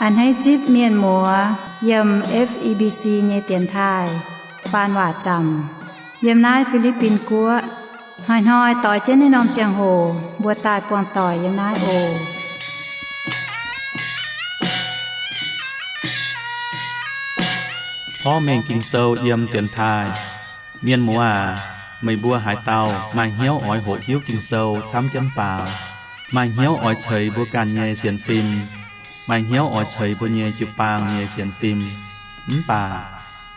A'hneiv zipv mienh muoz yiem F E B C nyei dienx taaih faan waac zaamc yiem naaiv Fi^li^bin Guoqv. Hnoi-hnoi doix jienv naaiv norm ziangh hoc mbuo daaih buangh doic yiem naaiv oc. Porv mengh Ging-Sou yiem dienx taaih. Mienh muoz aac, meih mbuo haaix dauh maaih hnyouv oix hoqc hiuv Ging-Sou camv jienv faaux, maaih hnyouv oix ceix mbuo ganh nyei sienx fim, maaih hnyouv oix ceix mbuo nyei jiu-baang nyei sienx fim, mv baac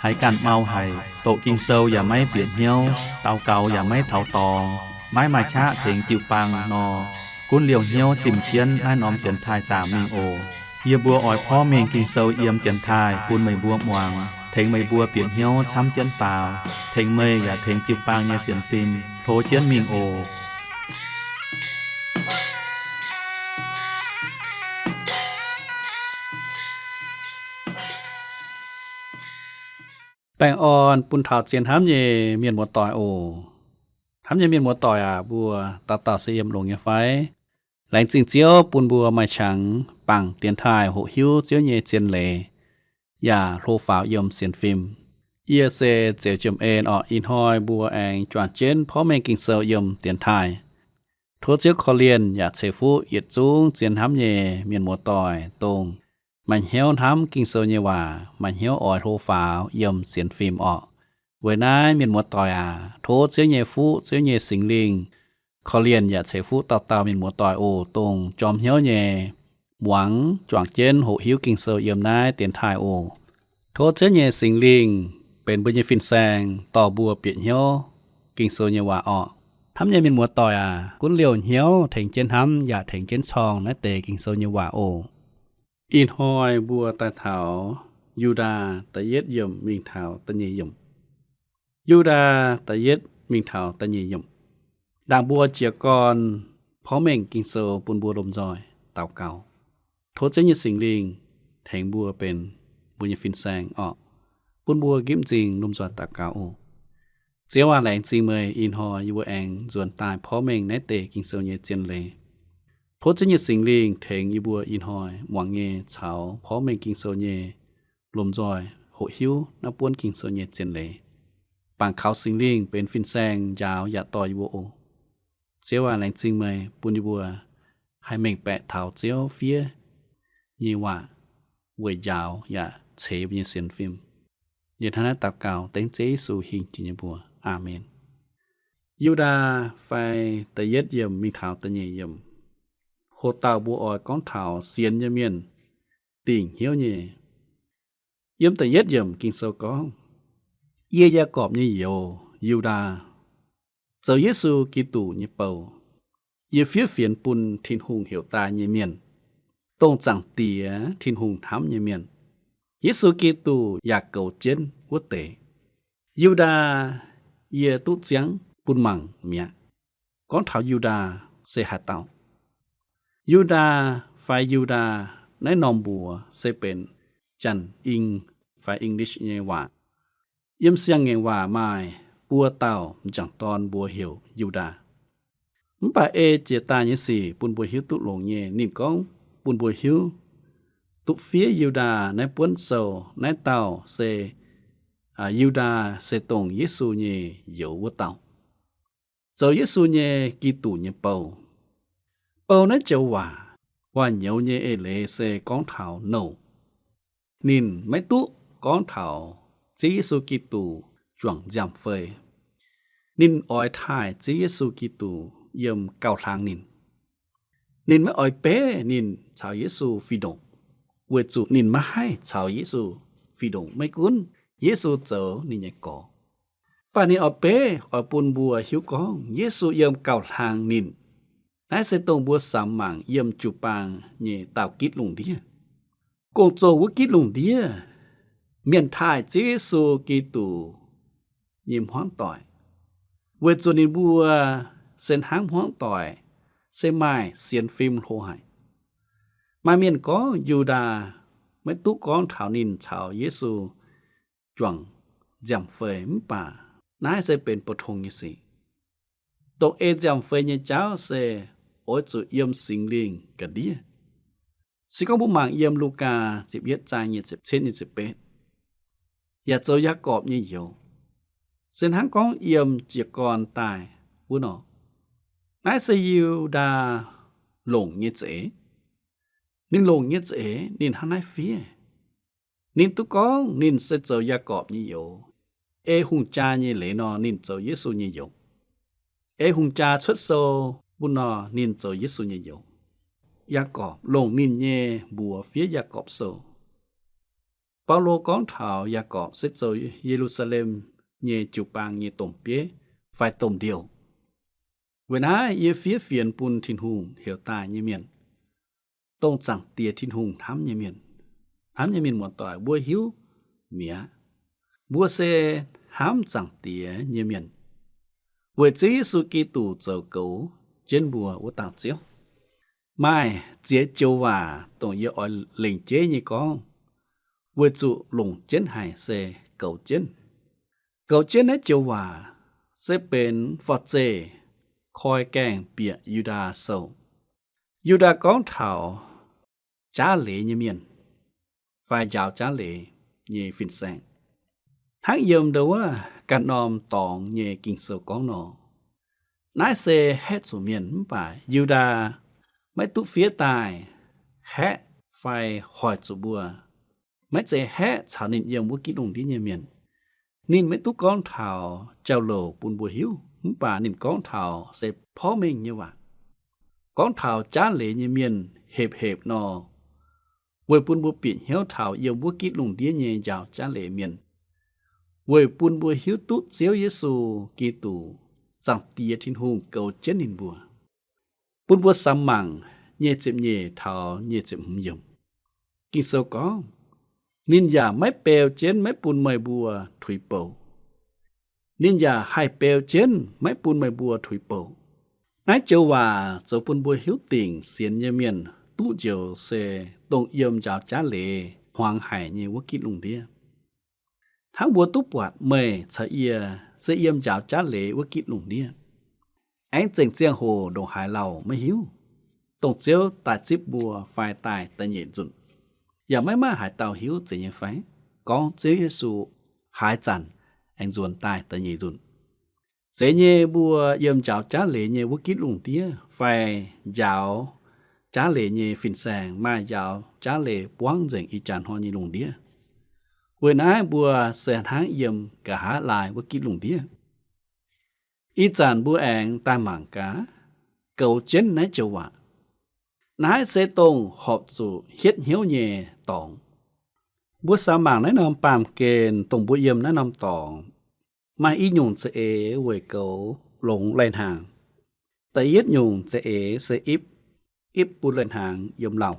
haiz ganh mau haic, doqc Ging-Sou yaac maiv bieqc hnyouv, daux gaux yaac maiv taux dorngx, maiv maaih qaqv tengx jiu-baang nor, gunv liouh hnyouv zimh jienv naaiv norm dienx taaih zaamc mingh oc. Yie mbuo oix porv mengh Ging-Sou yiem dienx taaih bun meih mbuo muangx, tengx meih mbuo bieqc hnyouv camv jienv faaux, tengx meih yaac tengx jiu-baang nyei sienx fim hlo jienv mingh oc. Baengh orn bun taux zien hnamv nyei mienh muoz-doic oc. Hnamv nyei mienh muoz-doic aac, mbuo dauh dauh se yiem longx nyei fai? Laengz zingh Ziouv bun mbuo maaih qangx bangc dienx taaih hoqc hiuv Ziouv nyei zien leiz yaac hlo faaux yiem sienx fim. Yie se Zeux Jiem En orqc. Ih hnoi mbuo aengx juangc jienv porv mengh Ging-Sou yiem dienx taaih. Tov Ziouv korv-lienh yaac ceix fuqv yietc zungv zien hnamv nyei mienh muoz-doic, dongh maaih hnyouv hnamv Ging-Sou nyei waac, maaih hnyouv oix hlo faaux yiem sienx fim orqc. Weic naaiv mienh muoz-doic aac, tov Ziouv nyei fuqv, Ziouv nyei Singx Lingh korv-lienh yaac ceix fuqv dauh dauh mienh muoz-doic oc, dongh jorm hnyouv nyei muangx juangc jienv hoqc hiuv Ging-Sou yiem naaiv dienx taaih oc. Tov Ziouv nyei Singx Lingh benx mbuo nyei fin-saeng dorh mbuo bieqc hnyouv Ging-Sou nyei waac orqc. Hnamv nyei mienh muoz-doic aac, gunv liouh hnyouv tengx jienv hnamv yaac tengx jienv corng naaiv deix Ging-Sou nyei waac oc. Ih hnoi mbuo daaih taux Yu^ndaa da'yietv yiemc mingh taux da'nyeic yiemc. Yu^ndaa da'yietv mingh taux da'nyeic yiemc. Ndaangc mbuo jiez gorn porv mengh Ging-Sou bun mbuo lomh nzoih daux gaux. Tov Ziouv nyei Singx Lingh tengx mbuo benx mbuo nyei fin-saeng orqc, bun mbuo nqipv m'zing lomh nzoih daux gaux oc. Ziouv aac, laengz zingh meih ih hnoi yie mbuo aengx nzuonx daaih porv mengh naaiv deix Ging-Sou nyei zien leiz. Tov Ziouv nyei Singx Lingh tengx yie mbuo ih hnoi muangx nyei caux porv mengh Ging-Sou nyei lomh nzoih hoqc hiuv naaiv buonv Ging-Sou nyei zien leiz. Bangc kaux Singx Lingh benx fin-saeng njaaux yaac dorh yie mbuo oc. Ziouv aac, laengz zingh meih bun yie mbuo haih mengh baeqc taux Ziouv fiev nyei waac weic njaaux yaac ceix mbuo nyei sienx fim. Yie hnangv naaiv daux gaux dengv Ziouv Yesu hingh jiex nyei mbuox. Aamen. Yu^ndaa fai da'yietv yiemc mingh taux da'nyeic yiemc. Hoc dauh mbuo oix gorngv taux sienx nyei mienh dingc hnyouv nyei. Yiem da'yietv yiemc Ging-Sou gorngv, Yie, Yaagorpc nyei youz, Yu^ndaa, zoux Yesu Giduc nyei bou. Yie fiev fienx bun Tin-Hungh heuc daaih nyei mienh, dongh Zaangc Diex Tin-Hungh hnamv nyei mienh, Yesu Giduc yaac goux jienv wuov deix. Yu^ndaa yie duqv ziangv bun mangc mi'aqv. Gorngv taux Yu^ndaa se haaix dauh? Yu^ndaa fai Yu^ndaa naaiv norm mbuox se benx Janx-Ing fai English nyei waac. Yiem Siang-Ngaengc Waac maaih buo dauh m'jangc dorn mbuox heuc Yu^ndaa. Mv baac ei jiex daaih nyei sic bun mbuo hiuv duqv longx nyei. Ninh gorngv bun mbuo hiuv duqv fiev Yu^ndaa naaiv buonv sou, naaiv dauh se, Yu^ndaa se dongh Yesu nyei youz wuov dauh, zoux Yesu nyei Giduc nyei bou. Bou naaiv joux waac, waac-nyouz nyei eix leiz se gorngv taux nouh. Ninh maiv duqv gorngv taux Ziouv Yesu Giduc juangc nziaamv-fei. Ninh oix taaih Ziouv Yesu Giduc yiem gauh hlang ninh. Ninh maiv oix beiv ninh caux Yesu fih ndongc, weic zuqc ninh maiv haih caux Yesu fih ndongc maiv gunv Yesu zoux ninh nyei gorx. Mv baac ninh oix beiv oix bun mbuo hiuv gorngv Yesu yiem gauh hlang ninh. Naaiv se dongh mbuo samx mangc yiem jiu-baang nyei daauh gitv lungh ndiev. Gong-zoh wuov gitv lungh ndiev, mienh taaih Ziouv Yesu Giduc nyei hmuangv doic, weic zuqc ninh mbuo se hnangv hmuangv doic, se maaih sienx fim hlo haic. Maaih mienh gorngv Yu^ndaa maiv duqv gorngv taux ninh caux Yesu juangc nziaamv-fei, mv baac naaiv se benx pou-tong nyei sic. Dongh ei nziaamv-fei nyei jauv se oix zuqc yiem Singx Lingh ga'ndiev. Se gorngv mbuo mangc yiem Lugaa ziepc yietv zaang nyic ziepc cietv, nyic ziepc betv, yaac zoux Yaagorpc nyei youz. Se hnangv gorngv yiem jiez gorn daaih wuov nor. Naaiv se Yu^ndaa longc nyei za'eix. Ninh longc nyei za'eix ninh hnangv naaiv fiev. Ninh duqv gorngv ninh se zoux Yaagorpc nyei youz. Ei hungh jaa nyei leiz nor, ninh zoux Yesu nyei youz. Ei hungh jaa cuotv sou bun nor, ninh zoux Yesu nyei youz. Yaagorpc longc ninh nyei mbuox fiev Yaagorpc Sou. Baulo gorngv taux Yaagorpc se zoux Ye^lu^saa^lem nyei jiu-baang nyei domh bieiv fai domh ndiouh. Weic naaiv yie fiev fienx bun Tin-Hungh heuc daaih nyei mienh, dongh Zaangc Diex Tin-Hungh hnamv nyei mienh. Hnamv nyei mienh muoz-doic, mbuo hiuv mi'aqv. Mbuo se hnamv Zaangc Diex nyei mienh, weic Ziouv Yesu Giduc zoux goux jienv mbuo wuov dauh Ziouv. Maaih ziex joux waac dongh yie oix lengc jeiv nyei gorngv, weic zuqc longc jienv haic se goux jienv. Goux jienv naaiv joux waac se benx forv-zeih koi gaengh bieqc Yu^ndaa Sou. Yu^ndaa gorngv taux jaav leiz nyei mienh fai njaaux jaav leiz nyei fin-saeng, hnangv yiem ndo wuov ganh norm dorngx nyei Ging-Sou gorngv nor. Naaiv se haeqv zuqc mienh mv baac Yu^ndaa maiv duqv fiev daaih haeqv fai hoic zuqc mbuo. Maiv zeiz haeqv caux ninh yiem wuov gitv lungh ndiev nyei mienh. Ninh maiv duqv gorngv taux jauv-louc bun mbuo hiuv, mv baac ninh gorngv taux se porv mengh nyei waac, gorngv taux jaav leiz nyei mienh hepc-hepc nor, weic bun mbuo bieqc hnyouv taux yiem wuov gitv lungh ndiev nyei njaaux jaav leiz mienh, weic bun mbuo hiuv duqv Ziouv Yesu Giduc, Zaangc Diex Tin-Hungh goux jienv ninh mbuo. Bun mbuo samx mangc nyic ziepc nyeic taux nyic ziepc hmz yiemc. Ging-Sou gorngv, ninh yaac maiv beu jienv maiv bun meih mbuo tuix bouc. Ninh yaac haih beu jienv maiv bun meih mbuo tuix bouc. Naaiv joux waac zoux bun mbuo hiuv dingc sienx nyei mienh duqv njoux se dongh yiem njaaux jaav leiz hmuangx haic nyei wuov gitv lungh ndiev. Hnangv mbuo duqv buatc meih caux yie se yiem njaaux jaav leiz wuov gitv lungh ndiev. Aengx zengc ziangh hoc ndongc haaix lauh maiv hiuv, dongh Ziouv daaih zipv mbuo fai daaih da'nyeic nzunc, yaac maiv maaih haaix dauh hiuv zeiz nyei fai gorngv Ziouv Yesu haaix zanc aengx nzuonx daaih da'nyeic nzunc. Zeiz nyei, mbuo yiem njaaux jaav leiz nyei wuov gitv lungh ndiev fai njaaux jaav leiz nyei fin-saeng maaih njaaux jaav leiz buangv nzengc ih jaax hnoi nyei lungh ndiev. Weic naaiv mbuo se hnangv yiem nqa'haav laai wuov gitv lungh ndiev. Ih zanc mbuo aengx daaih mangc gaax, goux jienv naaiv joux waac. Naaiv se dongh horpc zuqc hietv hnyouv nyei dorngx. Mbuo samx mangc naaiv norm baamh gen dongh mbuo yiem naaiv norm dorngx, maaih i nyungc za'eix weic goux longx lai hnaangx. Da'yietv nyungc za'eix se ipv, ipv bun lai hnaangx yiem lauh.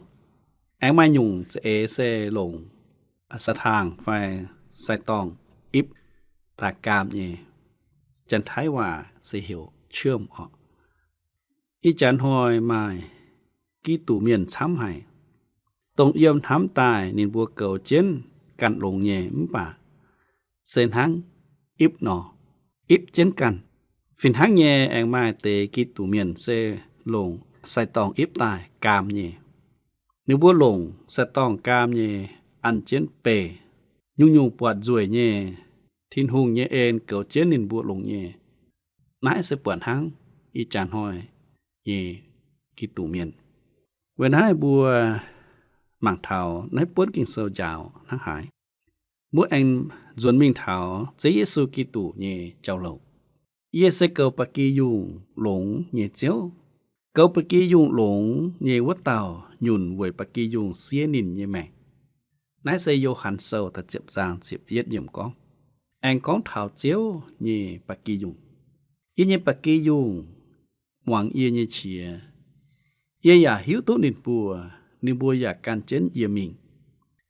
Aengx maaih nyungc za'eix se longc sai-taangh fai sai-dorngh ipv daaih gaam nyei. Janx-Taiv waac se heuc เชื่อม oc. Ih jaax hnoi maaih Giduc mienh camv haic, dongh yiem hnamv daaih ninh mbuo goux jienv ganh longx nyei mv baac se hnangv ipv nor, ipv jienv ganh. Fih hnangv nyei, aengx maaih deix Giduc mienh se longc sai-dorngh ipv daaih gaam nyei. Ninh mbuo longc sai-dorngh gaam nyei an jienv beih. Nyungc-nyungc buatc nzueic nyei, Tin-Hungh nyei en goux jienv ninh mbuo longx nyei. Naaiv se buatc hnangv ih jaax hnoi nyei Giduc mienh. Weic naaiv mbuo mangc taux naaiv buonv Ging-Sou njaaux hnangv haaix, mbuo aengx nzuonx mingh taux Ziouv Yesu Giduc nyei jauv-louc. Yie se goux ba'gi yungh longx nyei Ziouv. Goux ba'gi yungh longx nyei wuov dauh nyunc weic ba'gi yungh siev ninh nyei maengc. Naaiv se Yo^han Sou da'ziepc zaang ziepc yietv yiemc gorngv, aengx gorngv taux Ziouv nyei ba'gi yungh. Yie nyei ba'gi yungh muangx yie nyei qiex. Yie yaac hiuv duqv ninh mbuo, ninh mbuo yaac gan jienv yie mingh.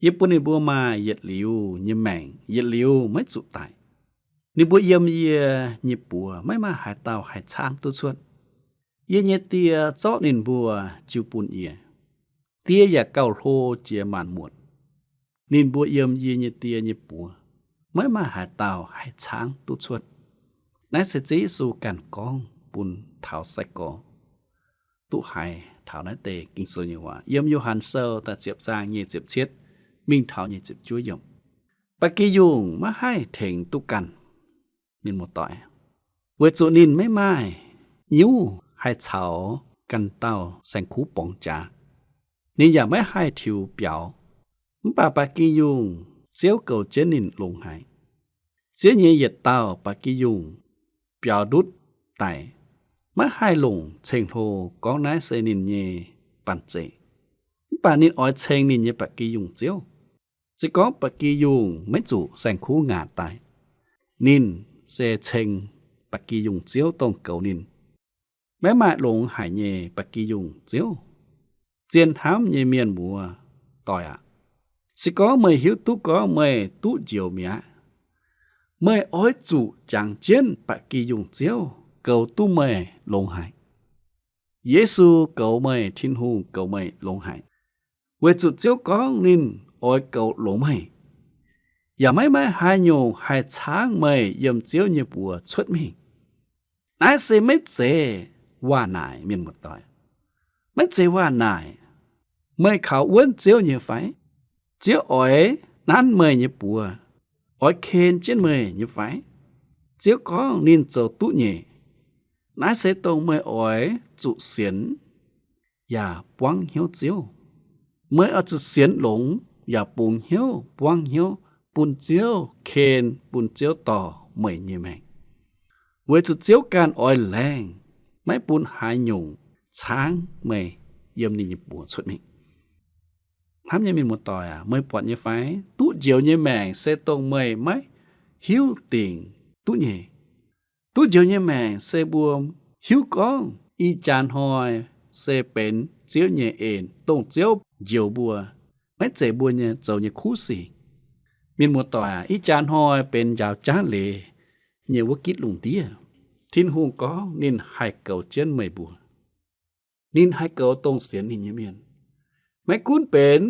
Yie bun ninh mbuo maaih yietc liuz nyei maengc, yietc liuz maiv zuqc daic. Ninh mbuo yiem yie nyei buoz, maiv maaih haaix dauh haih caangv duqv cuotv. Yie nyei Die zorqv ninh mbuo jiu bun yie. Die yaac gauh hlo jiex maanc muotc. Ninh mbuo yiem yie nyei Die nyei buoz, maiv maaih haaix dauh haih caangv duqv cuotv. Naaiv se Ziouv Yesu ganh gorngv bun taux sai-gorx duqv haiz taux naaiv deix Ging-Sou nyei waac. Yiem Yo^han Sou da'ziepc zaang nyic ziepc cietv mingh taux nyic ziepc juov yiemc. Ba'gi yungh maiv haih tengx duqv ganh, mienh muoz-doic, weic zuqc ninh maiv maaih nyiuv haih caux ganh dauh saeng-kuv borngz jaax. Ninh yaac maiv haih tiux biaux. Mv baac ba'gi yungh Ziouv goux jienv ninh longx haic. Ziouv nyei yietc dauh ba'gi yungh biaux ndutv daic, maiv haih longc ceng-hlo gorngv naaiv se ninh nyei banh zeic. Mv baac ninh oix ceng ninh nyei ba'gi yungh Ziouv. Se gorngv ba'gi yungh maiv zuqc saeng-kuv ngaatc daaih, ninh se ceng ba'gi yungh Ziouv dongh goux ninh. Maiv maaih longx haic nyei ba'gi yungh Ziouv. Zien hnamv nyei mienh muoz-doic aac, se gorngv meih hiuv duqv gorngv meih duqv njoux mi'aqv, meih oix zuqc jangx jienv ba'gi yungh Ziouv goux duqv meih longx haic. Yesu goux meih, Tin-Hungh goux meih longx haic. Weic zuqc Ziouv gorngv ninh oix goux longx meih, yaac maiv maaih haaix nyungc haih caangv meih yiem Ziouv nyei mbuox cuotv mingh. Naaiv se maiv zeiz waac-naaic, mienh muoz-doic. Maiv zeiz waac-naaic. Meih kaux wuonv Ziouv nyei fai? Ziouv oix nanv meih nyei buoz, oix ken jienv meih nyei fai? Ziouv gorngv ninh zoux duqv nyei. Naaiv se dongh meih oix zuqc sienx yaac buangv hnyouv Ziouv. Meih oix zuqc sienx longx yaac bungx hnyouv, buangv hnyouv, bun Ziouv ken, bun Ziouv dorh meih nyei maengc. Weic zuqc Ziouv ganh oix laengz, maiv bun haaix nyungc caangv meih yiem ninh nyei mbuox cuotv mingh. Hnamv nyei mienh muoz-doic aac, meih buatc nyei fai? Duqv njoux nyei maengc se dongh meih maiv hiuv dingc duqv nyei. Duqv njoux nyei maengc se mbuo hiuv gorngv ih jaax hnoi se benx Ziouv nyei en, dongh Ziouv njoux mbuo, maiv zeiz mbuo nyei zoux nyei kuv sic. Mienh muoz-doic aac, ih jaax hnoi benx njaaux jaav leiz nyei wuov gitv lungh ndiev, Tin-Hungh gorngv ninh haih goux jienv meih mbuo. Ninh haih goux dongh sienx ninh nyei mienh. Maiv gunv benx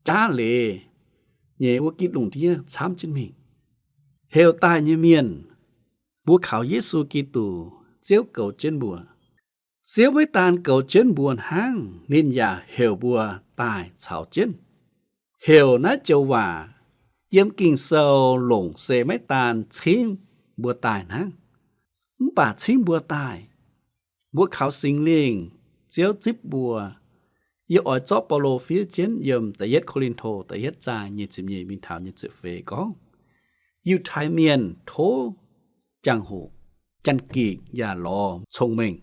jaav leiz nyei wuov gitv lungh ndiev camv jienv mingh, heuc daaih nyei mienh, mbuo kaux Yesu Giduc, Ziouv goux jienv mbuo. Ziouv maiv daan goux jienv mbuo hnangv, ninh yaac heuc mbuo daaih caux jienv. Heuc naaiv joux waac yiem Ging-Sou longc se maiv daan cingv mbuo daaih hnangv, mv baac cingv mbuo daaih, mbuo kaux Singx Lingh, Ziouv zipv mbuo. Yie oix zorqv Baulo fiev jienv yiem da'yietv Ko^lin^to da'yietv zaang nyic ziepc nyeic mingh taux nyic ziepc feix gorngv, Yiutai Mienh tov jangx-hoc, janx-gikc yaac lorz cong-mengh.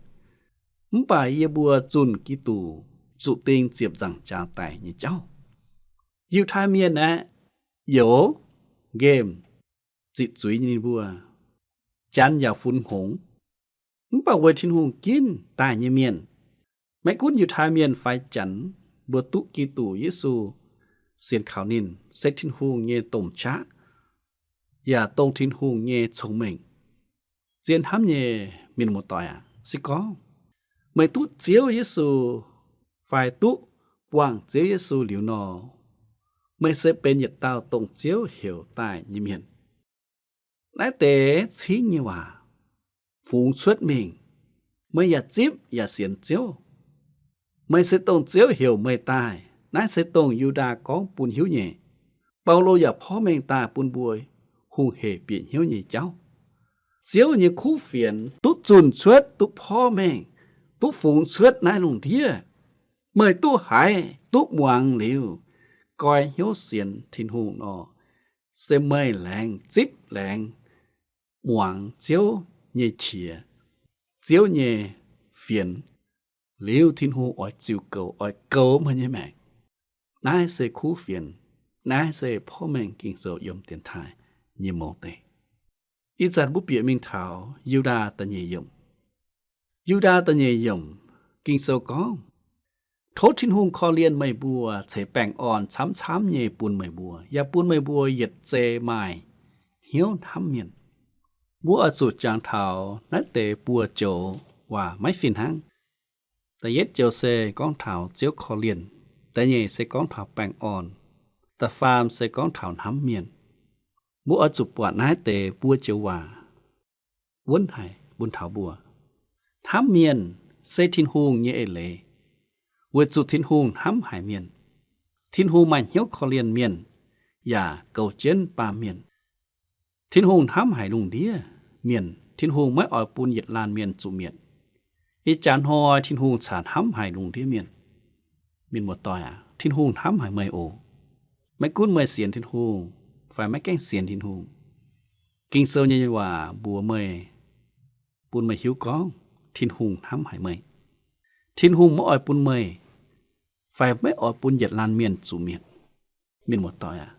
Mv baac yie mbuo zunh Giduc zuqc ding ziepc nzaangc jaax daic nyei jauv. Yiutai Mienh aeqv, youz nqemh zitc zuiz ninh mbuo, janx yaac funx hngongx. Mv baac weic Tin-Hungh ginv daaih nyei mienh, maiv gunv Yiutai Mienh fai janx, mbuo duqv Giduc Yesu sienx kaux ninh se Tin-Hungh nyei domh qaqv, yaac dongh Tin-Hungh nyei cong-mengh. Zien hnamv nyei mienh muoz-doic aac, se gorngv meih duqv Ziouv Yesu fai duqv buangh Ziouv Yesu liuz nor, meih se benx yietc dauh dongh Ziouv heuc daaih nyei mienh. Naaiv deix cingv nyei waac fungx cuotv mingh, meih yaac zipv yaac sienx Ziouv. Meih se dongh Ziouv heuc meih daaih. Naaiv se dongh Yu^ndaa gorngv bun hiuv nyei. Baulo yaac porv mengh daaih bun mbuo hungh hec bieqc hnyouv nyei jauv. Ziouv nyei kuv fienx duqv zunh cuotv, duqv porv mengh, duqv fungx cuotv naaiv lungh ndiev. Meih duqv haiz duqv muangx liuz, goi hnyouv sienx Tin-Hungh nor, se meih laengz zipv laengz muangx Ziouv nyei qiex, Ziouv nyei fienx, liuz Tin-Hungh oix ziux goux, oix goux meih nyei maengc. Naaiv se kuv fienx, naaiv se porv mengh Ging-Sou yiem dienx taaih nyei mouz deic. Ih zanc mbuo bieqc mingh taux Yu^ndaa da'nyeic yiemc. Yu^ndaa da'nyeic yiemc, Ging-Sou gorngv, Tov Tin-Hungh korv-lienh meih mbuo ceix baengh orn camv-camv nyei bun meih mbuo, yaac bun meih mbuo yietc zei maaih hnyouv hnamv mienh. Mbuo oix zuqc jangx taux naaiv deix buo joux waac maiv fih hnangv. Da'yietv joux se gorngv taux Ziouv korv-lienh, da'nyeic se gorngv taux baengh orn, da'faam se gorngv taux hnamv mienh. Mbuo oix zuqc buatc naaiv deix buo joux waac wuonv haic bun taux mbuo. Hnamv mienh se Tin-Hungh nyei eix leiz. weic zuqc Tin-Hungh hnamv haic mienh. Tin-Hungh maaih hnyouv korv-lienh mienh, yaac goux jienv baamh mienh. Tin-Hungh hnamv haic lungh ndiev mienh. Tin-Hungh maiv oix bun yietc laanh mienh zuqc mietc. Ih jaax hnoi Tin-Hungh corc hnamv haic lungh ndiev mienh. Mienh muoz-doic aac, Tin-Hungh hnamv haic meih oc. Maiv gunv meih sienx Tin-Hungh fai maiv gaengh sienx Tin-Hungh, Ging-Sou nyei waac mbuox meih, bun meih hiuv gorngv Tin-Hungh hnamv haic meih. Tin-Hungh maiv oix bun meih fai maiv oix bun yietc laanh mienh zuqc mietc. Mienh muoz-doic aac,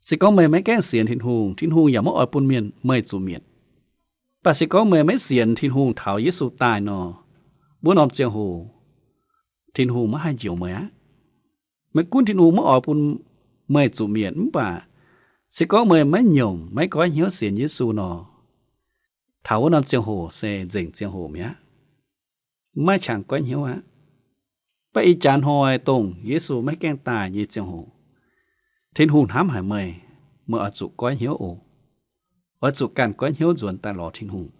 se gorngv meih maiv gaengh sienx Tin-Hungh, Tin-Hungh yaac maiv oix bun mienh, meih zuqc mietc. Mv baac se gorngv meih maiv sienx Tin-Hungh taux Yesu daaih nor, wuov norm ziangh hoc Tin-Hungh maiv haih njoux meih aqv. Maiv gunv Tin-Hungh maiv oix bun meih zuqc mietc, mv baac se gorngv meih maiv nyomc, maiv goiv hnyouv sienx Yesu nor, taux wuov norm ziangh hoc se nzengc ziangh hoc mi'aqv. Maiv maaih qangx goiv hnyouv aqv. Mv baac ih jaax hnoi dongh Yesu maiv gaengh daaih nyei ziangh hoc, Tin-Hungh hnamv haic meih, meih oix zuqc goiv hnyouv oc. Oix zuqc ganh goiv hnyouv nzuonx daaih lorz Tin-Hungh.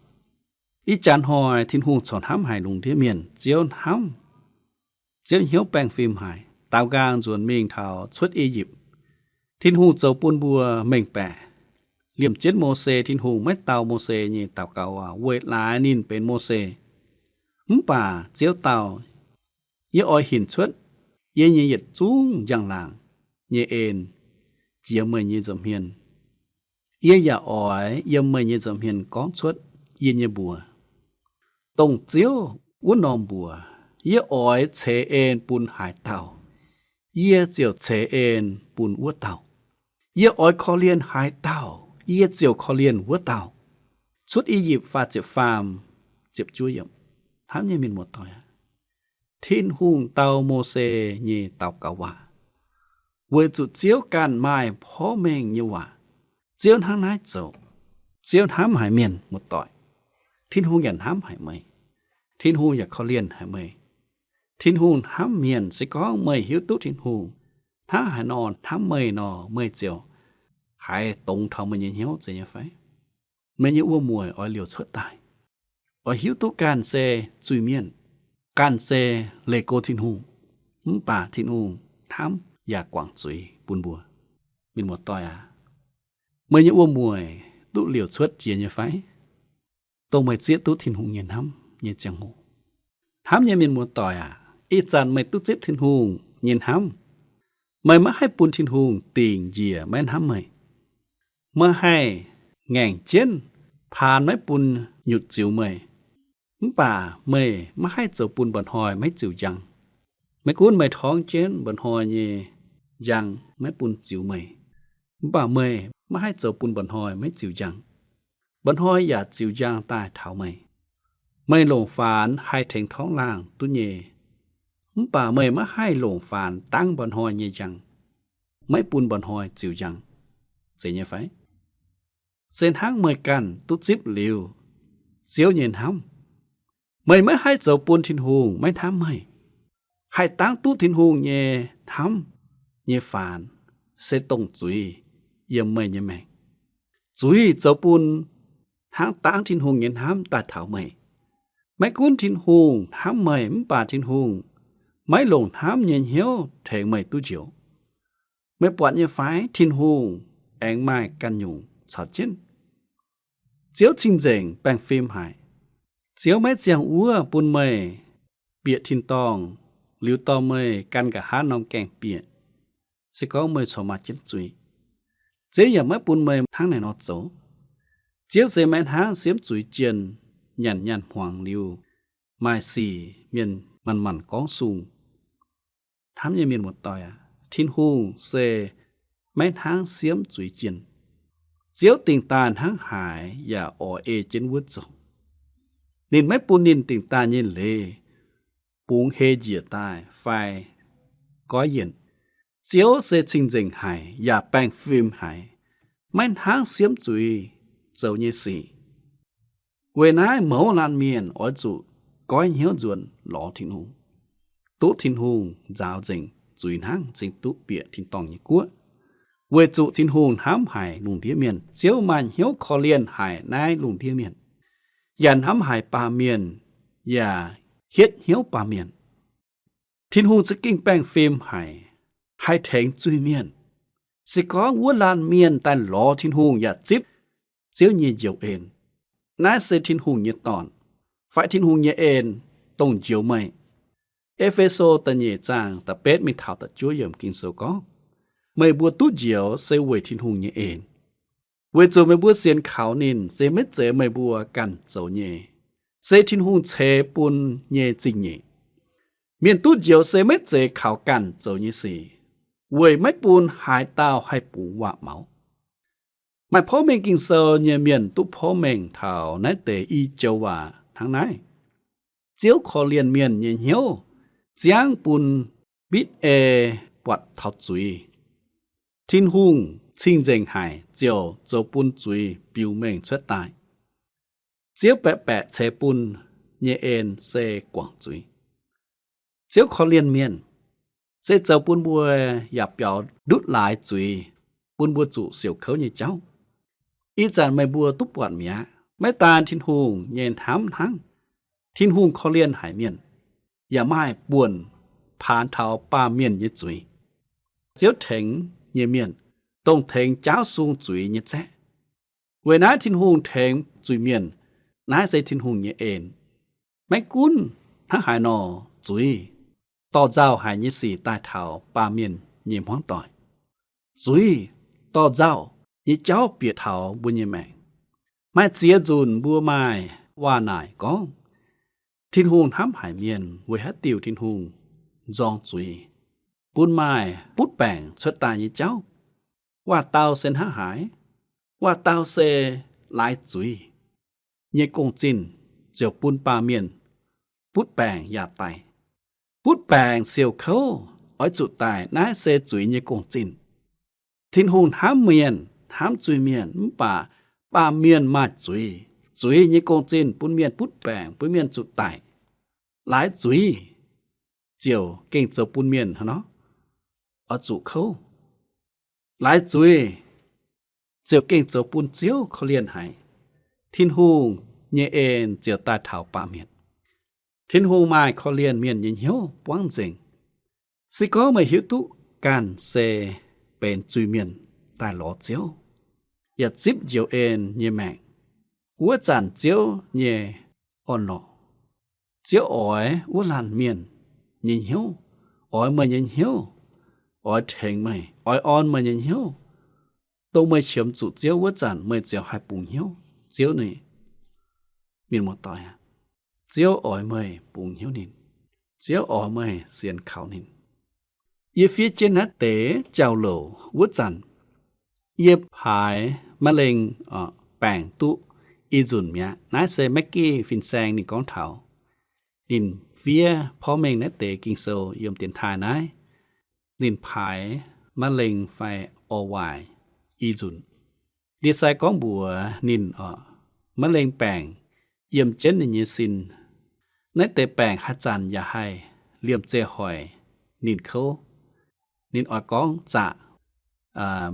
Ih jaax hnoi Tin-Hungh corc hnamv haic lungh ndiev mienh. Ziouv hnamv, Ziouv hnyouv baengh fim haic. Daaux nqaang nzuonx mingh taux cuotv I^yipv, Tin-Hungh zoux bun mbuo mengh baeqc. Liemh jienv Mose, Tin-Hungh maiv dau Mose nyei daux gaux waac weic laaix ninh benx Mose. Mv baac Ziouv dau, Yie oix hinc cuotv yie nyei yietc zungv njang-laangc nyei en jiex meih nyei nza'hmien. Yie yaac oix yiem meih nyei nza'hmien gorngv cuotv yie nyei mbuox. Dongh Ziouv wuov norm mbuox, yie oix ceix en bun haaix dauh, yie ziouc ceix en bun wuov dauh. Yie oix korv-lienh haaix dauh, yie ziouc korv-lienh wuov dauh. Cuotv I^yipv faah ziepc faam, ziepc juov yiemc. Hnamv nyei mienh muoz-doic aac, Tin-Hungh dau Mose nyei daux gaux waac, weic zuqc Ziouv ganh maaih porv mengh nyei waac. Ziouv hnangv naaiv zoux. Ziouv hnamv haic mienh muoz-doic. Tin-Hungh yaac hnamv haic meih. Tin-Hungh yaac korv-lienh haic meih. Tin-Hungh hnamv mienh. Se gorngv meih hiuv duqv Tin-Hungh hnangv haaix nor hnamv meih nor, meih ziouc haiz dongz taux meih nyei hnyouv, zeiz nyei fai? Meih nyei wuom-mueic oix liouc cuotv daaih, oix hiuv duqv ganh se zuiz-mienh, ganh se leih go Tin-Hungh, mv baac Tin-Hungh hnamv yaac guangc zuiz bun mbuo. Mienh muoz-doic aac, meih nyei wuom-mueic duqv liouc cuotv jiex nyei fai? Dongh meih zieqv duqv Tin-Hungh nyei hnamv nyei ziangh hoc. Hnamv nyei mienh muoz-doic aac, ih zanc meih duqv zipv Tin-Hungh nyei hnamv. Meih maiv haih bun Tin-Hungh dingc njiec maiv hnamv meih. Meih haih ngaengc jienv paan maiv bun nyutc ziux meih. Mv baac meih maiv haih zoux bun mba'hnoi maiv ziux njang. Maiv gunv meih torngv jienv mba'hnoi nyei njang maiv bun ziux meih, mv baac meih maiv haih zoux bun mba'hnoi maiv ziux njang. Mba'hnoi yaac ziux njang daaih taux meih. Meih longc faanx haih tengx torngv laangh duqv nyei, mv baac meih maiv haih longc faanx dangv mba'hnoi nyei njang, maiv bun mba'hnoi ziux njang. Zeiz nyei fai? Se hnangv meih ganh duqv zipv liuz Ziouv nyei hnamv, meih maiv haih zoux bun Tin-Hungh maiv hnamv meih. Haih dangv duqv Tin-Hungh nyei hnamv nyei faanx se dongh zuiz yiem meih nyei maengc. Zuiz zoux bun hnangv dangv Tin-Hungh nyei hnamv daaih taux meih. Maiv gunv Tin-Hungh hnamv meih, mv baac Tin-Hungh maiv longc hnamv nyei hnyouv tengx meih duqv njoux. Meih buatc nyei fai, Tin-Hungh aengx maaih ganh nyungc caux jienv. Ziouv cing-nzengc baengh fim haic. Ziouv maiv ziangh wuov bun meih bieqc tin-dorngh liuz dorh meih gan nqa'haav norm gaengh bieqc, se gorngv meih corc maaih jienv zuiz. Ziouv yaac maiv bun meih hnangv naaiv nor zoux. Ziouv se maiv hnangv siemv zuiz jienh nyanc nyaanh hmuangx liuz maaih sic mienh manc-manc gorngv sung. Hnamv nyei mienh muoz-doic aac, Tin-Hungh se maiv hnangv siemv zuiz jienh. Ziouv dingc daaih hnangv haaix yaac oix ei jienv wuov zoux. Ninh maiv bun ninh dingc daaih nyei leiz bungx hei njiec daaih fai goiv yienc. Ziouv se cing-nzengc haic yaac baengh fim haic, maiv hnangv siemv zuiz zoux nyei sic. Weic naaiv mouz laanh mienh oix zuqc goiv hnyouv nzuonx lorz Tin-Hungh, duqv Tin-Hungh nzaaux nzengc zuiz hnangv, cingx duqv bieqc tin-dorngh nyei guoqv. Weic zuqc Tin-Hungh hnamv haic lungh ndiev mienh, Ziouv maaih hnyouv korv-lienh haic naaiv lungh ndiev mienh, yaac hnamv haic baamh mienh, yaac hietv hnyouv baamh mienh. Tin-Hungh za'gengh baengh fim haic, haih tengx zuiz-mienh. Se gorngv wuov laanh mienh daaih lorz Tin-Hungh yaac zipv Ziouv nyei njoux en, naaiv se Tin-Hungh nyei dorn, fai Tin-Hungh nyei en, dongh njoux meih. E^fe^so da'nyeic zaang da'betv mingh taux da'juov yiemc Ging-Sou gorngv, meih mbuo duqv njoux se weic Tin-Hungh nyei en, weic zuqc meih mbuo sienx kaux ninh se maiv zeiz meih mbuo ganh zoux nyei, se Tin-Hungh ceix bun nyei zingh nyeic. Mienh duqv njoux se maiv zeiz kaux ganh zoux nyei sic, weic maiv bun haaix dauh haih bungx waac-maux. Maaih porv mengh Ging-Sou nyei mienh duqv porv mengh taux naaiv deix i joux waac hnangv naaiv: Ziouv korv-lienh mienh nyei hnyouv ziangv bun mbitv ei buatc taux zuiz. Tin-Hungh cing-nzengc haic ziouc zoux bun zuiz biux mengh cuotv daaih. Ziouv baeqc baeqc ceix bun nyei en se guangc zuiz. Ziouv korv-lienh mienh se zoux bun mbuo yaac biaux ndutv laaix zuiz, bun mbuo zuqc siouc kouv nyei jauv. Ih zanc meih mbuo duqv buatc mi'aqv, maiv daan Tin-Hungh nyei hnamv hnangv, Tin-Hungh korv-lienh haic mienh, yaac maaih buonc paanx taux baamh mienh nyei zuiz. Ziouv tengx nyei mienh, dongh tengx jaauv sung zuiz nyei zaeqv. Weic naaiv Tin-Hungh tengx zuiz-mienh, naaiv se Tin-Hungh nyei en. Maiv gunv hnangv haaix nor zuiz, dorh nzauh haic nyei sic daaih taux baamh mienh nyei hmuangv doic. Zuiz, dorh nzauh nyei jauv bieqc taux mbuo nyei maengc. Maaih ziex nzunc mbuo maaih waac-naaic gorngv, Tin-Hungh hnamv haic mienh weic haaix diuc Tin-Hungh nzorng zuiz, bun maaih butv baengc cuotv daaih nyei jauv. Waac-dau se hnangv haaix? Waac-dau se laaix zuiz nyei gong-zinh ziouc bun baamh mienh butv baengc yaac daic. Butv baengc siouc kouv oix zuqc daic, naaiv se zuiz nyei gong-zinh. Tin-Hungh hnamv mienh, hnamv zuiz-mienh, mv baac baamh mienh maaih zuiz. Zuiz nyei gong-zinh bun mienh butv baengc, bun mienh zuqc daic. Laaix zuiz ziouc gengh zoux bun mienh hnangv nor oix zuqc kouv. Laaix zuiz ziouc gengh zoux bun Ziouv korv-lienh haic. Tin-Hungh nyei en ziouc daaih taux baamh mienh. Tin-Hungh maaih korv-lienh mienh nyei hnyouv buangv nzengc. Se gorngv meih hiuv duqv ganh se benx zuiz-mienh daaih lorz Ziouv, yaac zipv njoux en nyei maengc, wuov zanc Ziouv nyei orn-lorqc, Ziouv oix wuov laanh mienh nyei hnyouv, oix meih nyei hnyouv, oix tengx meih, oix orn meih nyei hnyouv, dongh meih qiemx zuqc Ziouv wuov zanc meih ziouc haih bungx hnyouv Ziouv nyei. Mienh muoz-doic aac, Ziouv oix meih bungx hnyouv ninh. Ziouv oix meih sienx kaux ninh. Yie fiev jienv naaiv deix jauv-louc wuov zanc, yie paaix maiv lengh baengc duqv i nzunc mi'aqv. Naaiv se Maggie fin-saeng ninh gorngv taux ninh fiev porv mengh naaiv deix Ging-Sou yiem dienx taaih naaiv. Ninh paaix maiv lengh fai orv waaic i nzunc. Ndie-sai gorngv mbuox ninh oc, maiv lengh baengc yiem jienv ninh nyei sin. Naaiv deix baengc haaix zanc yaac haih liemh zeih hoic ninh kouv. Ninh oix gorngv zaqc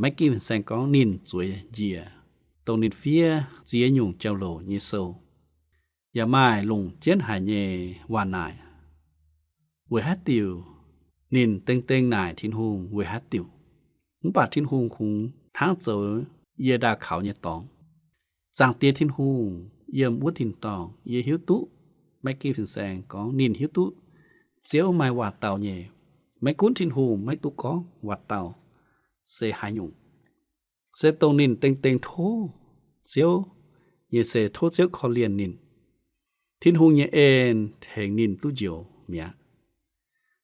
Maggie fin-saeng gorngv ninh zueiz njiec, dongh ninh fiev ziex nyungc jauv-louc nyei sou, yaac maaih longc jienv haic nyei waac-naaic. Weic haaix diuc ninh dengh dengh naaic Tin-Hungh weic haaix diuc? Mv baac Tin-Hungh kungx hnangv zoux yie ndaauh kaux nyei dorngx. Zaangc Diex Tin-Hungh yiem wuov tin-dorngh, yie hiuv duqv Maggie fin-saeng gorngv ninh hiuv duqv Ziouv maaih waac-dau nyei. Maiv gunv Tin-Hungh maiv duqv gorngv waac-dau se haaix nyungc, se dongh ninh dengh dengh tov Ziouv nyei, se tov Ziouv korv-lienh ninh. Tin-Hungh nyei en tengx ninh duqv njoux mi'aqv.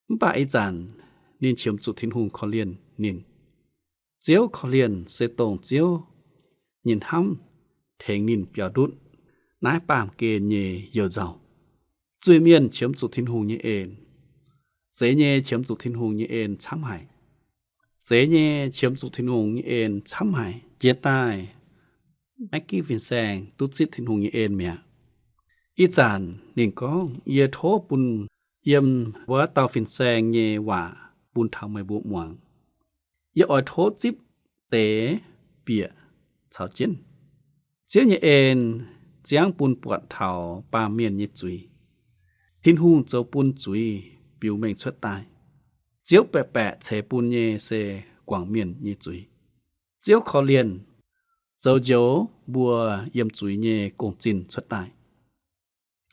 Mv baac ih zanc ninh qiemx zuqc Tin-Hungh korv-lienh ninh. Ziouv korv-lienh se dongh Ziouv nyei hnamv tengx ninh biaux ndutv naaiv baamh gen nyei you-nzauh. Zuiz-mienh qiemx zuqc Tin-Hungh nyei en. Zeiz nyei qiemx zuqc Tin-Hungh nyei en camv haic. Zeiz nyei qiemx zuqc Tin-Hungh nyei en camv haic. Jiex daaih Maggie fin-saeng duqv zipv Tin-Hungh nyei en mi'aqv. Ih zanc ninh gorngv, yie tov bun yiem wuov dauh fin-saeng nyei waac bun taux meih mbuo muangx. Yie oix tov zipv deix bieqc caux jienv. Ziouv nyei en ziangv bun buatc taux baamh mienh nyei zuiz. Tin-Hungh zoux bun zuiz biux mengh cuotv daaih. Ziouv baeqc baeqc ceix bun nyei se guangc mienh nyei zuiz. Ziouv korv-lienh zoux njoux mbuo yiem zuiz nyei gong-zinh cuotv daaih.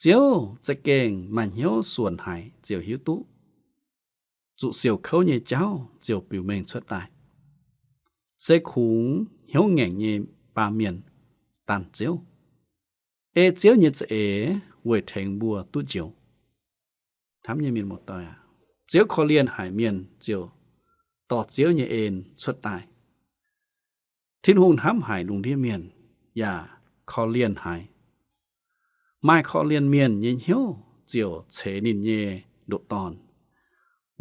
Ziouv za'gengh maaih hnyouv suonc haic ziouc hiuv duqv zuqc siouc kouv nyei jauv ziouc biux mengh cuotv daaih. Se kungx hnyouv ngaengc nyei baamh mienh daanh Ziouv, ei Ziouv nyei za'eix weic tengx mbuo duqv njoux. Hnamv nyei mienh muoz-doic aac, Ziouv korv-lienh haic mienh ziouc dorh Ziouv nyei en cuotv daaih. Tin-Hungh hnamv haic lungh ndiev mienh yaac korv-lienh haic. Maaih korv-lienh mienh nyei hnyouv ziouc ceix ninh nyei ndoqc Dorn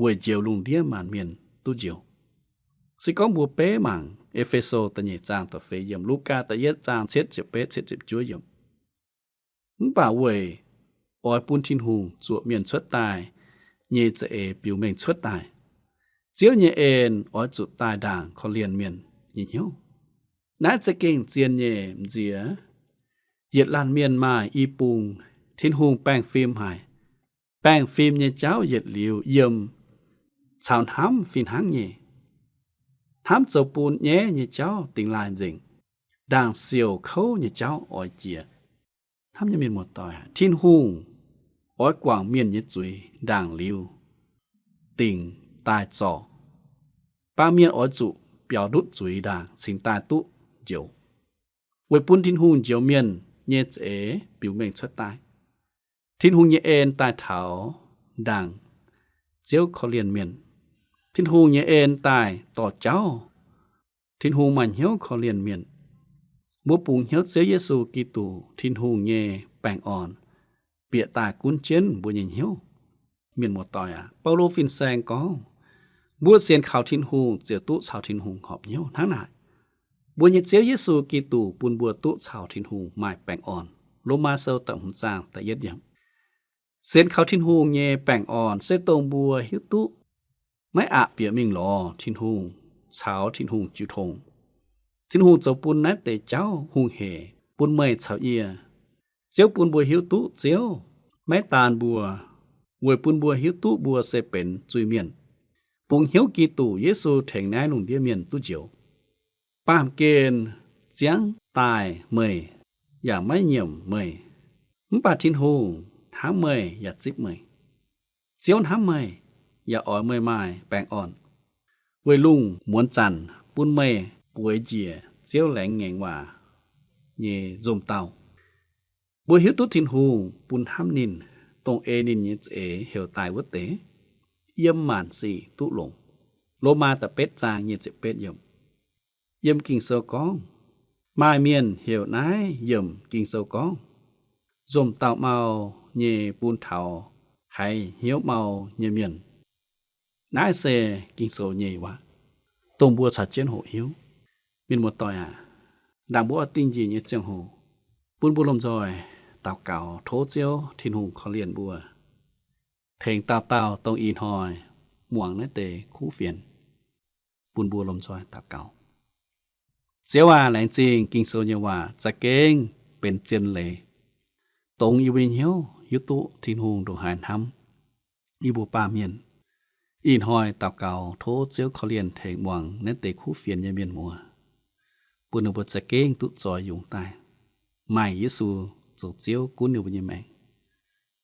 weic njoux lungh ndiev maanc mienh duqv njoux. Se gorngv mbuo beiv mangc E^fe^so da'nyeic zaang da'feix yiemc, Lugaa da'yietv zaang cietv ziepc betv cietv ziepc juov yiemc. Mv baac weic oix bun Tin-Hungh zuoqc mienh cuotv daaih nyei za'eix biux mengh cuotv daaih, Ziouv nyei en oix zuqc daaih ndaangc korv-lienh mienh nyei hnyouv. Naaiv za'gengh zien nyei m'nziex. Yietc laanh mienh maaih i bung, Tin-Hungh baengh fim haic. Baengh fim nyei jauv yietc liuz yiem caux hnamv fih hnangv nyei. Hnamv zoux bun nyaiv nyei jauv dingx laaih nzengc, ndaangc siouc kouv nyei jauv oix jiex. Hnamv nyei mienh muoz-doic, Tin-Hungh oix guangc mienh nyei zuiz ndaangc liuz dingc daaih zorc. Baamh mienh oix zuqc biaux ndutv zuiz ndaangc cingx daaih duqv njoux. Weic bun Tin-Hungh njoux mienh nyei za'eix biux mengh cuotv daaih, Tin-Hungh nyei en daaih taux ndaangc Ziouv korv-lienh mienh. Tin-Hungh nyei en daaih dorh jauv. Tin-Hungh maaih hnyouv korv-lienh mienh. Mbuo bungx hnyouv Ziouv Yesu Giduc, Tin-Hungh nyei baengh orn, bieqc daaih gunv jienv mbuo nyei hnyouv. Mienh muoz-doic aac, Baulo fin-saeng gorngv, mbuo sienx kaux Tin-Hungh ziouc duqv caux Tin-Hungh horpc hnyouv. Hnangv naaic, mbuo nyei Ziouv Yesu Giduc bun mbuo duqv caux Tin-Hungh maaih baengh orn. Lomaa Sou da'hmz zaang da'yietv yiemc. Sienx kaux Tin-Hungh nyei baengh orn se dongh mbuo hiuv duqv maiv aqc bieqc mingh lorz Tin-Hungh caux Tin-Hungh jiu tong. Tin-Hungh zoux bun naaiv deix jauv hungh hec bun meih caux yie. Ziouv bun mbuo hiuv duqv Ziouv maiv daanh mbuo, weic bun mbuo hiuv duqv mbuo se benx zuiz-mienh, bungx hnyouv Giduc Yesu tengx naaiv lungh ndiev mienh duqv njoux. Baamh gen ziangv daaih meih yaac maiv nyiemc meih, mv baac Tin-Hungh hnamv meih yaac zipv meih. Ziouv hnamv meih yaac oix meih maaih baengh orn, weic lungh muonz zanc bun meih bueix njiec Ziouv laengz ngaengc waac nyei nzomh dauh. Mbuo hiuv duqv Tin-Hungh bun hnamv ninh, dongh ei ninh nyei za'eix heuc daaih wuov deix, yiem maanc sic duqv longx. Lomaa da'betv zaang nyic ziepc betv yiemc. Yiem Ging-Sou gorngv, maaih mienh heuc naaiv yiemc Ging-Sou gorngv, nzomh dauh mau nyei bun taux haiz hnyouv mau nyei mienh. Naaiv se Ging-Sou nyei waac, dongh mbuo caux jienv hoqc hiuv. Mienh muoz-doic aac, ndaangc mbuo oix dingh njiec nyei ziangh hoc, bun mbuo lomh nzoih daux gaux tov Ziouv Tin-Hungh korv-lienh mbuo, tengx dauh dauh dongh ih hnoi muangx naaiv deix kuv fienx. Bun mbuo lomh nzoih daux gaux. Ziouv aac, laengz zingh Ging-Sou nyei waac za'gengh benx zien leiz, dongz yie mbuo nyei hnyouv hiuv duqv Tin-Hungh ndongc haaix hnamv yie mbuo baamh mienh. Ih hnoi daux gaux tov Ziouv korv-lienh tengx muangx naaiv deix kuv fienx nyei mienh muoz, bun ninh mbuo za'gengh duqv zoix yungz daaih maaih Yesu zoux Ziouv gunv ninh mbuo nyei maengc.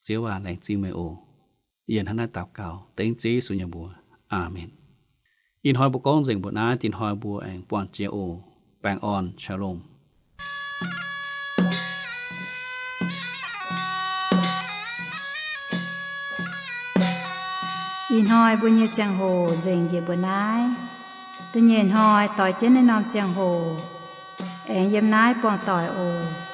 Ziouv aac, laengz zingh meih oc. Yie hnangv naaiv daux gaux dengv Ziouv Yesu nyei mbuox. Aamen. Ih hnoi mbuo gorngv nzengc mbuo naaiv, dinh hnoi mbuo aengx buangh jiex oc. Baengh orn, Shalom. Ih hnoi mbuo nyei ziangh hoc nzengc njiec mbuo naaiv. Da'nyeic hnoi doix jienv naaiv norm ziangh hoc aengx yiem naaiv buangh doic oc.